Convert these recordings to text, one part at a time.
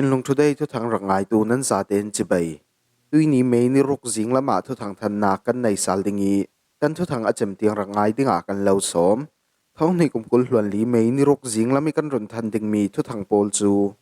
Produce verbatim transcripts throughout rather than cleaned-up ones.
Lungthu Dei thuthang rak ngaitu nan zate in cibai. Tuini May ni ruk zing lamah thuthang thannak kan nei sal ding i, kan thuthang a cem tiang rak ngai dingah kan lo sawm. Thawng hnih kum kul hluan li May ni ruk zing lam i kan run than dingmi thuthang pawl cu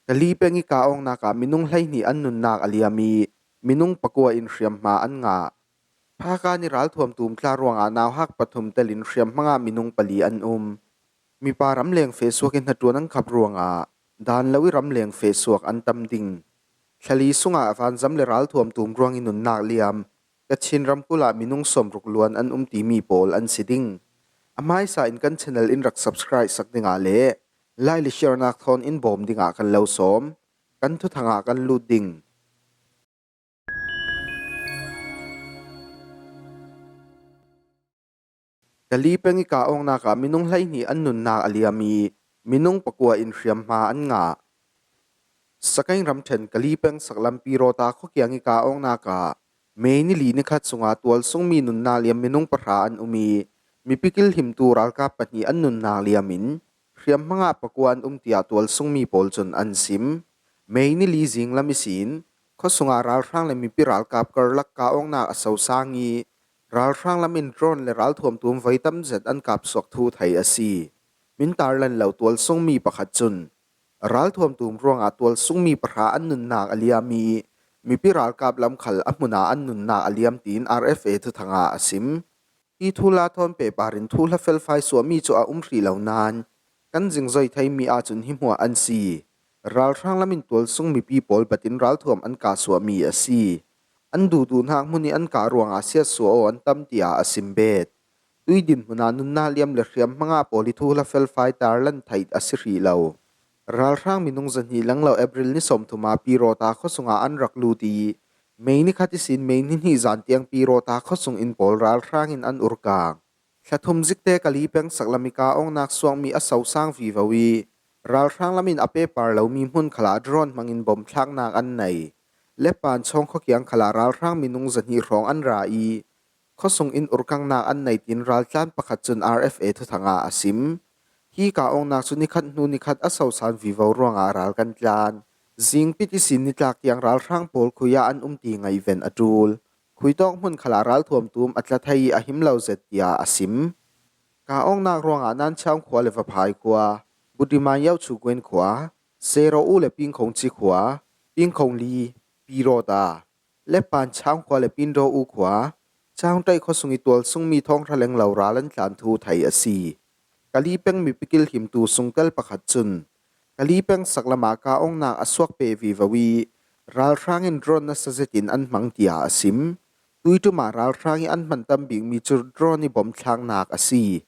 Kali peng i ka awngnak ah minung hleihnih an nunnak a liam i, minung pakua in hriamhma an ngah. Phaka ni ralthuam tum tla ruangah nauhak pathum telin hriamhma ngah minung pali an um. Mipa ramleng feh suak i hnaṭuan an khap ruangah dan lo i ramleng feh suak an tam ding. Thlali sungah vanzam le ralthuam tum ruang i nunnak liam Kachin ramkulh ah minung sawmruk luan an um timi pawl an si ding. A hmaisa in kan channel in rak subscribe sak dingah le like le share nak thawn in bawm dingah kan lo sawm. Kan thuthang ah kan lut ding. Kali peng i ka awngnak ah minung hleihnih an nunnak a liam i, minung pakua in hriamhma an ngah. Sakaing ramṭhen Kali peng saklam Pirota khuakiang i ka awngnak ah May ni li ni khat sungah tualsungmi nunnak liam minung pahra an um i, mipi kilhimtu ralkap pahnih an nunnak liam in hriamhma ngah pakua an um tiah tualsungmi pawl cun an sim. May ni li zing lam ihsin khuasungah ralhrang le mipi ralkap karlak ka awngnak a sosang i, ralhrang lam in drone le ralthuam tum voi tam zet an kap suak thu thei a si. Min tarlan lo tualsungmi pakhat cun ralthuam tum ruangah tualsungmi pahra an nunnak a liam i, mipi ralkap lam khal a hmun ah an nunnak a liam tiin R F A thuthang ah a sim. Hi thuhla thawn pehpar in thuhla felfai suahmi cu a um hrih lo nain kan zingzoi theimi ahcun hi hmuah an si. Ralhrang lam in tualsung mipi pawl batin ralthuam an kah suahmi a si. An duhduh hnak hmun i an kah ruangah siatsuah aw an tam tiah a sim bet. Tui dinhmun ah nunnak liam le hriamhma ngah pawl i thuhla felfai tarlan theih a si hrih lo. Ralhrang minung zahnih lenglo April ni sawmthum ah Pirota khuasung ah an rak lut i, May ni khat ihsin May ni hnih zan tiang Pirota khuasung in pawl ralhrang in an urkang. Thla thum zikte Kali peng saklam i ka awngnak suakmi a sosang vivo i, ralhrang lam in a pehpar lomi hmun khalah drone hmangin bom thlaknak an nei. Lepan chawng khuakiang khalah ralhrang minung zahnih hrawng an ra i, khuasung in urkangnak an nei tiin raltlan pakhat cun R F A thuthang ah a sim. Hi ka awngnak cu nikhat hnu nikhat a sosan vivo ruangah ral kan tlan. Zingpit ihsin nitlak tiang ralhrang pawl khui ah an um ti ngaihven a ṭul. Khuitawk hmun khalah ralthuam tum a tla thei i a him lo zet tiah a sim. Ka awngnak ruangah Nan Chaung khua le Vaphai khua, Budiman Yauchu Guen khua, Sero U le Pingkhong Ci khua, Pingkhong Li, Pirota, Lepan Chaung khua le Pindo U khua, Chaung Ṭaih khuasung i tualsungmi thawng hra lenglo ral an tlan thu thei a si. Kali peng mipi kilhimtu sungtel pakhat cun Kali peng saklam ah ka awngnak a suak pe vivo i, ralhrang in drone nasa zetin an hmang tiah a sim. Tuiṭum ah ralhrang i an hman tam bikmi cu drone i bom thlaknak a si.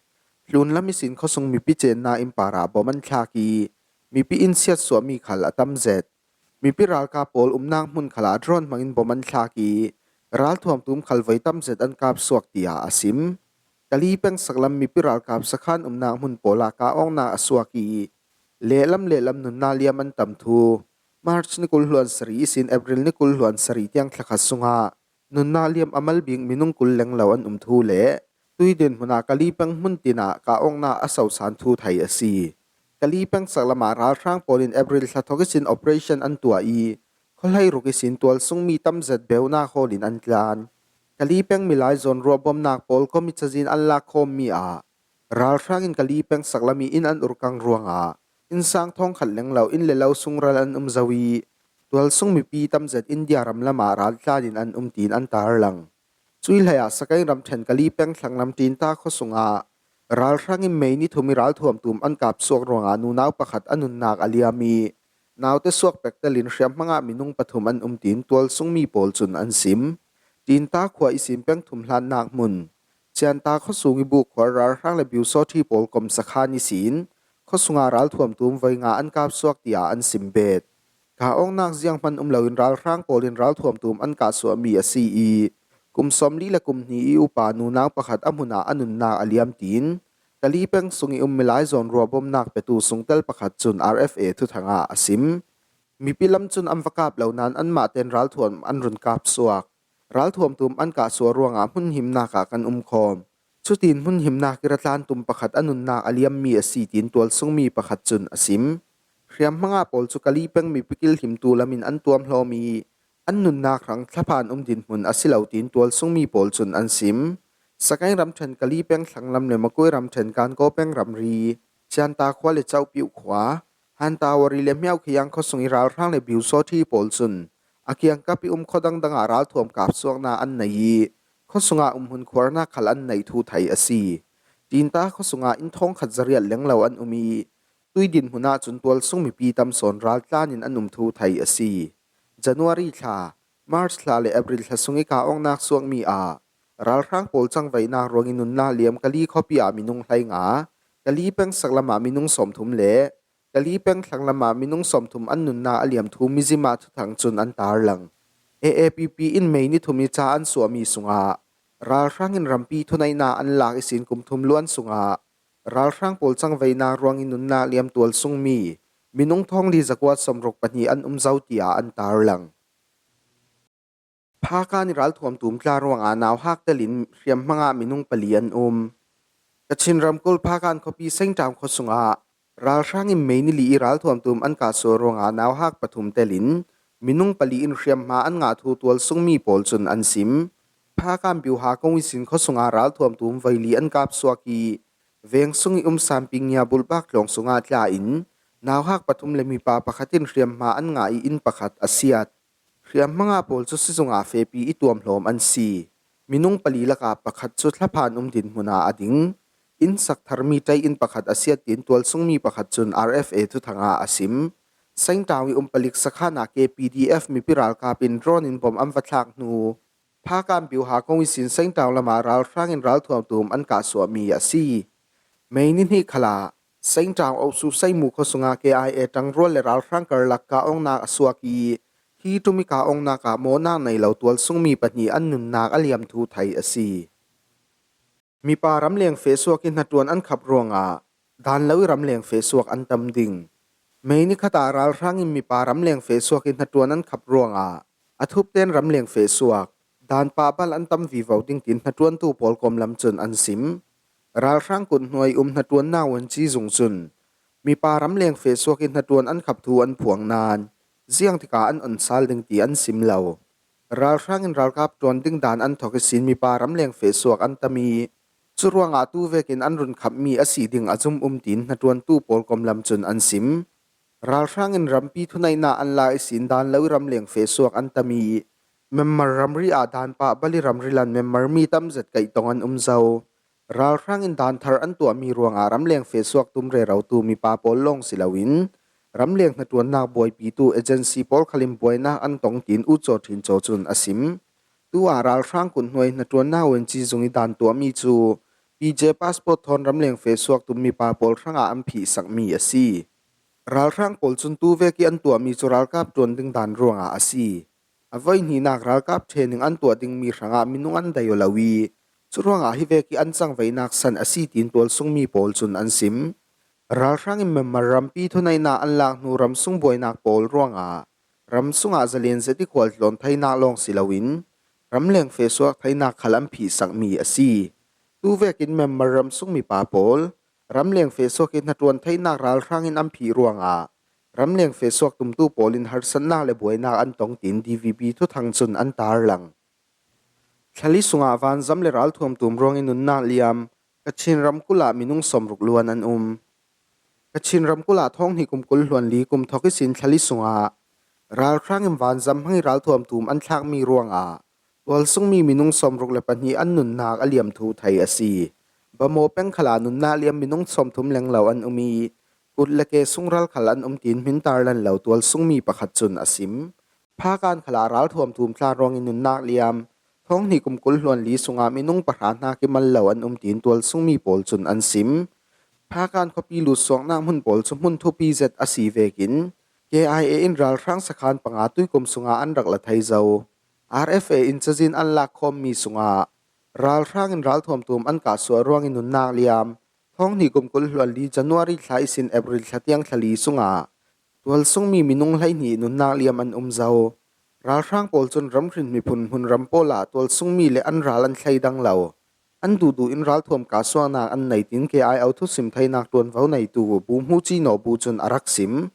Hlun lam ihsin khuasung mipi cennak inn parah bom an thlak i, mipi in siatsuahmi khal a tam zet. Mipi ralkap pawl umnak hmun khalah drone hmangin bom an thlak i, ralthuam tum khal voi tam zet an kap suak tiah a sim. Kali peng saklam mipi ralkap sakhan umnak hmun pawl ah ka awngnak a suak i, lehlam lehlam nunnak liam an tam thu. March ni kul hluan sarih ihsin April ni kul hluan sarih tiang thlakhat sungah nunnak liam a mal bik minung kul lenglo an um thu le tui dinhmun ah Kali peng hmun tin ah ka awngnak a sosan thu thei a si. Kali peng saklam ah ralhrang pawl in April thla thawk ihsin operation an tuah i, khuahlei ruk ihsin tualsungmi tam zet beunak hawl in an tlan. Kali peng milai zawn ruahbawmnak pawl kawm i cazin an lak khawmmi ah ralhrang in Kali peng saklam i inn an urkang ruangah innsang thawngkhat lenglo inn le lo sungral an um zo i, tualsung mipi tam zet India ram lamah ral tlan in an um tiin an tarlang. Cui hleiah Sakaing ramṭhen Kali peng thlanglam Ṭinta khuasung ah ralhrang in May ni thum i ralthuam tum an kap suak ruangah nunau pakhat a nunnak a liam i, naute suak pek telin hriamhma ngah minung pathum an um tiin tualsungmi pawl cun an sim. Ṭinta khua ihsin peng thum hlannak hmun Cianta khuasung i Buk khua ralhrang le biusawṭhi pawl kom sakhan ihsin khuasungah ralthuam tum voi nga an kap suak tiah an sim bet. Ka awngnak zianghman um loin ralhrang pawl in ralthuam tum an kah suahmi a si i, kum sawmli le kum hnih i upa nunau pakhat a hmun ah a nunnak a liam tiin Kali peng sung i um milai zawn ruahbawmnak petu sungtel pakhat cun R F A thuthang ah a sim. Mipi lam cun an va kap lo nain anmah tein ralthuam an run kap suak. Ralthuam tum an kah suah ruangah hmun himnak ah kan um khawm. Cutin hmun himnak i ratlan tum pakhat a nunnak a liammi a si tiin tualsungmi pakhat cun a sim. Hriamhmanga pawl cu Kali peng mipi kilhimtu lamin an tuamhlawm i an nunnak hrang thlaphan um dinhmun a si lo tiin tualsungmi pawl cun an sim. Sakaing ramṭhen Kali peng thlanglam le Makui ramṭhen Kankaw peng ramri, Chianta khua le Chauhpiuh khua, Hantawari le Hmiaukhayang khuasung i ralhrang le biusawṭhi pawl cun a kiangkap i um khua dangdangah ralthuam kapsuaknak an nei i khuasungah umhmun khuarnak khal an neih thu theih a si. Tinta khuasungah inn thawngkhat zariat lenglo an um i tui dinhmun ahcun tualsung mipi tam sawn raltlan in an um thu theih a si. January thla, March thla le April thla sung i kah awknak suakmi ah ralhrang pawl cangvaihnak ruangin nunnak liam Kali khuapi ah minung hleinga, Kali peng saklamah minung sawmthum le Kali peng thlanglamah minung sawmthum an nunnak a liam thu Mizzima thuthang cun an tarlang. A A P P in May ni thum i ca an suahmi sungah ralhrang in rampi thuneihnak an lak ihsin kum thum luan sungah ralhrang pawl cangvaihnak ruangin nunnak liam tualsungmi minung thawng li zakua sawmruk pahnih an um zo tiah an tarlang. Phakan i ralthuam tum tla ruangah nauhak telin hriamhmangah minung pali an um. Kachin ramkulh Phakan khuapi Saintaung khuasungah ralhrang in May ni li i ralthuam tum an kahsuah ruangah nauhak pathum telin minung pali in hriamhma an ngah thu tualsungmi pawl cun an sim. Phakan Biuha kong ihsin khuasungah ralthuam tum voi li an kapsuak i veng sung i um Sanpingia bulbak tlawng sungah tla in nauhak pathum le mipa pakhat in hriamhma an ngah i inn pakhat a siat. Hriamhmanga pawl cu sizungah fehpi i tuamhlawm an si. Minung pali lakah pakhat cu thlaphan um dinhmun ah a ding. Inn sak tharmi ṭai in pakhat a siat tiin tualsungmi pakhat cun R F A thuthang ah a sim. Saintaung i um palik sakhan ah K P D F mipi ralkap in drone in bom an va thlak hnu Phakan Biuha kong ihsin Saintaung lamah ralhrang in ralthuam tum an kahsuahmi a si. May ni hnih khalah Saintaung Osu Saimu khuasungah K I A ṭangrual le ralhrang karlak kah awknak a suak i hi ṭum i kah awknak ah mawhnak nei lo tualsungmi pahnih an nunnak a liam thu theih a si. Mipa ramleng fehsuak i hnaṭuan an khap ruangah dan lo i ramleng fehsuak an tam ding. May ni khat ah ralhrang in mipa ramleng fehsuak i hnaṭuan an khap ruangah a thupten ramleng fehsuak dan pahbal an tam vivo ding tiin hnaṭuantu pawl kawmlam cun an sim. Ralhrang kut hnuai um hnaṭuannak vuanci zung cun mipa ramleng fehsuak i hnaṭuan an khap thu an phuang nain ziangtikah an on sal ding ti an sim lo. Ralhrang in ralkap ṭuan ding dan an thok ihsin mipa ramleng fehsuak an tam i curuangah tu vekin an run khapmi a si ding a zum um tiin hnaṭuantu pawl kawmlam cun an sim. Ralhrang in rampi thuneihnak an lak ihsin dan lo i ramleng fehsuak an tam i Myanmar ramri ah dan pahbal i ramri lan Myanmar mi tam zet kaih tong an um zo. Ralhrang in dan thar an tuahmi ruangah ramleng fehsuak tum rerotu mipa pawl lawng si loin ramleng hnaṭuannak buaipitu agency pawl khalin buainak an tong tiin U Caw Ṭhin Caw cun a sim. Tu ah ralhrang kut hnuai hnaṭuannak vuanci zung i dan tuahmi cu P J passport thawn ramleng fehsuak tum mipa pawl hrangah an phihsakmi a si. Ralhrang pawl cun tu vek i an tuahmi cu ralkap ṭuan ding dan ruangah a si. A voihninak ralkap training an tuah dingmi hrangah minung an dai aw lo i curuangah hi vek i an cangvaihnak san a si tiin tualsungmi pawl cun an sim. Ralhrang in Myanmar rampi thuneihnak an lak hnu ramsung buainak pawl ruangah ramsung ah zalen zet i khualtlawn theinak lawng si loin ramleng fehsuak theinak khal an phihsakmi a si. Tu vekin Myanmar ramsung mipa pawl ramleng fehsuak i hnaṭuan theinak ralhrang in an phih ruangah ramleng fehsuak tumtu pawl in harsatnak le buainak an tong tiin D V B thuthang cun an tarlang. Thlali sungah vanzam le ralthuam tum ruangin nunnak liam Kachin ramkulh ah minung sawmruk luan an um. Kachin ramkulh ah thawng hnih kum kul hluan li kum thawk ihsin thlali sungah ralhrang in vanzam hmang i ralthuam tum an thlakmi ruangah tualsungmi minung sawmruk le pahnih an nunnak a liam thu thei a si. Bamaw peng khalah nunnak liam minung sawmthum lenglo an um i kut le ke sung ral khal an um tiin hmin tarlan lo tualsungmi pakhat cun a sim. Phakan khalah ralthuam tum tla ruangin nunnak liam thawng hnih kum kul hluan li sungah minung pahra hna kimal lo an um tiin tualsungmi pawl cun an sim. Phakan khuapi lutsuaknak hmun pawl cu hmun thupi zet a si vekin K I A in ralhrang sakhan panga tuikum sungah an rak la thei zo. R F A in cazin an lak khawmmi sungah ralhrang in ralthuam tum an kahsuah ruangin nunnak liam thawng hnih kum kul hluan li January thla ihsin April thla tiang thla li sungah tualsungmi minung hleihnih nunnak liam an um zo. Ralhrang pawl cun ramhrin miphun hmunram pawl ah tualsungmi le an ral an thleidang lo. An duhduh in ralthuam kahsuahnak an nei tiin K I O thusim theinak ṭuanvo neitu Bu Hmu Ci Naw Bu cun a rak sim.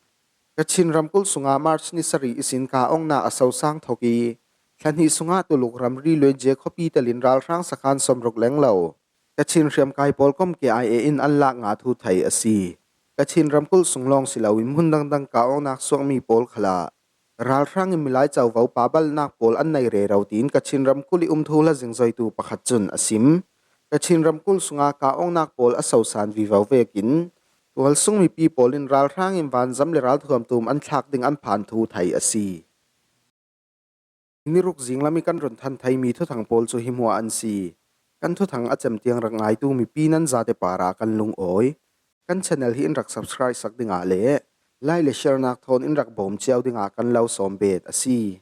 Kachin ramkulh sunga March ni sarih ihsin kah awngnak a sosang thok i, thla hnih sungah Tuluk ramri Lwenje khuapi telin ralhrang sakhan sawmruk lenglo Kachin hriamkai pawl kom K I A in an lak nga thu thei a si. Kachin ramkulh sung lawng si loin hmun dangdang kah awngnak suakmi pawl khalah ralhrang in milai covo pabalnak pawl an nei rero, tiin Kachin ramkulh i um thu hla zingzoitu pakhat cun a sim. Kachin ramkulh sunga kah awngnak pawl a sosan vivo vekin tualsung mipi pawl in ralhrang in vanzam le ralthuam tum an thlak ding an phan thu thei a si. Hi ni ruk zinglam i kan run than theimi thuthang pawl cu hi hmuah an si. Kan thuthang a cem tiang rak ngaitu mipi nan zate parah kan lungawi. Kan channel hi in rak subscribe sak dingah le like le share nak thawn in rak bawm cio dingah kan lo sawm bet a si.